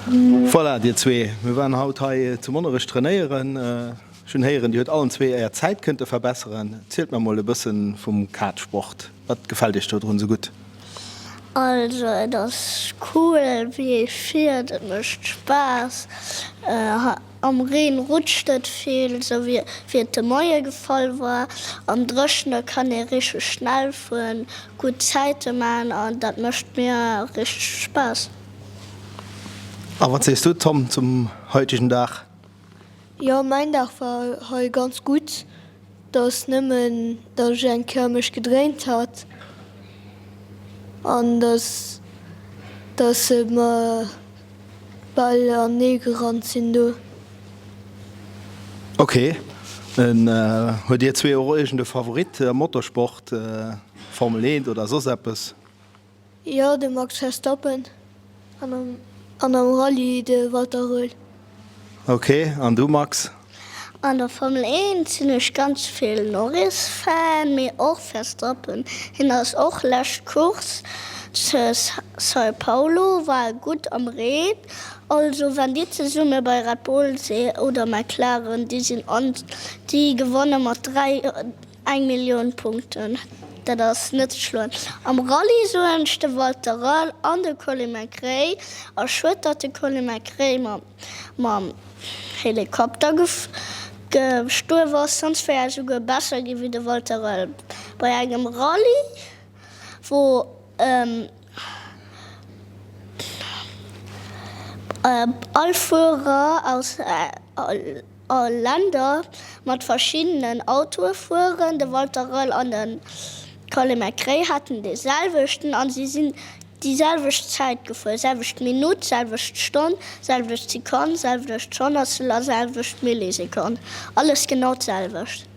Voilà, dir zwee, mir waren haut hei zu Monnerech trainéieren. Ech hunn héieren, dir huet allen zwee är Zäit kënnte verbesseren. Zielt mer mol e bëssen vum Kartsport. Wat gefält iech do drun esou gutt? Also et ass cool wéi ee fiert, et mécht Spaass. Am Reen rutscht et vill, esou wéi et de Moie gefall war. Am Dréchene kann ee richteg schnell fueren, gutt Zäite maachen an dat mécht mir richteg Spaass. A wat sees du Tom zum heutegen Dag? Jo mäin Dag war hei ganz gutt, dass nëmmen dass ech eng Kéier mech gedréint hat an dass dass se mer bal anee gerannt sinn do. Ok, huet dir zwee och iergend e Favorit am Motorsport, Formel 1 oder soss eppes? Jo, de Max Verstappen an am Rallye de Walter Röhrl. Ok, an du Max? An der Formel 1 sinn ech ganz vill Norris Fan, mee och Verstappen. Hien ass och lescht Course zu Sao Paulo war e gutt am Reen. Also wann dir zesumme bei Red Bull si oder McLaren, déi sinn an déi gewanne mat 3 Eng Millioun Punkten, dat ass net ze schloen. Am Rallye soen ech de Walter Röhrl an de Colin McRae. A schued, datt de Colin McRae mam Helikopter gestuerf ass, sonst wär e souguer besser gi wéi de Walter Röhrl bei engem Rallye, wou all Fuerer aus All Länder mat verschiddenen Autoe fueren. De Walter Röhrl an de Colin McRae haten dee selwechten an si sinn déi selwecht Zäit gefuer, selwecht Minutt, selwecht Stonn, selwecht Sekonn, selwecht Honnertstel a selwecht Millisekonn. Alles genau d'selwecht.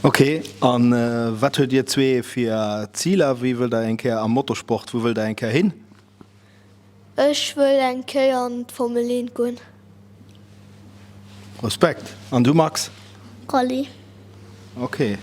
Ok, a wat huet dir zwee fir Ziler? Wéi wëllt der eng Kéier am Motorsport, wou wëllt der eng Kéier hin? Ech wëll eng Kéier an d'Formel 1 goen. Respekt. An du Max? Rallye. Ok.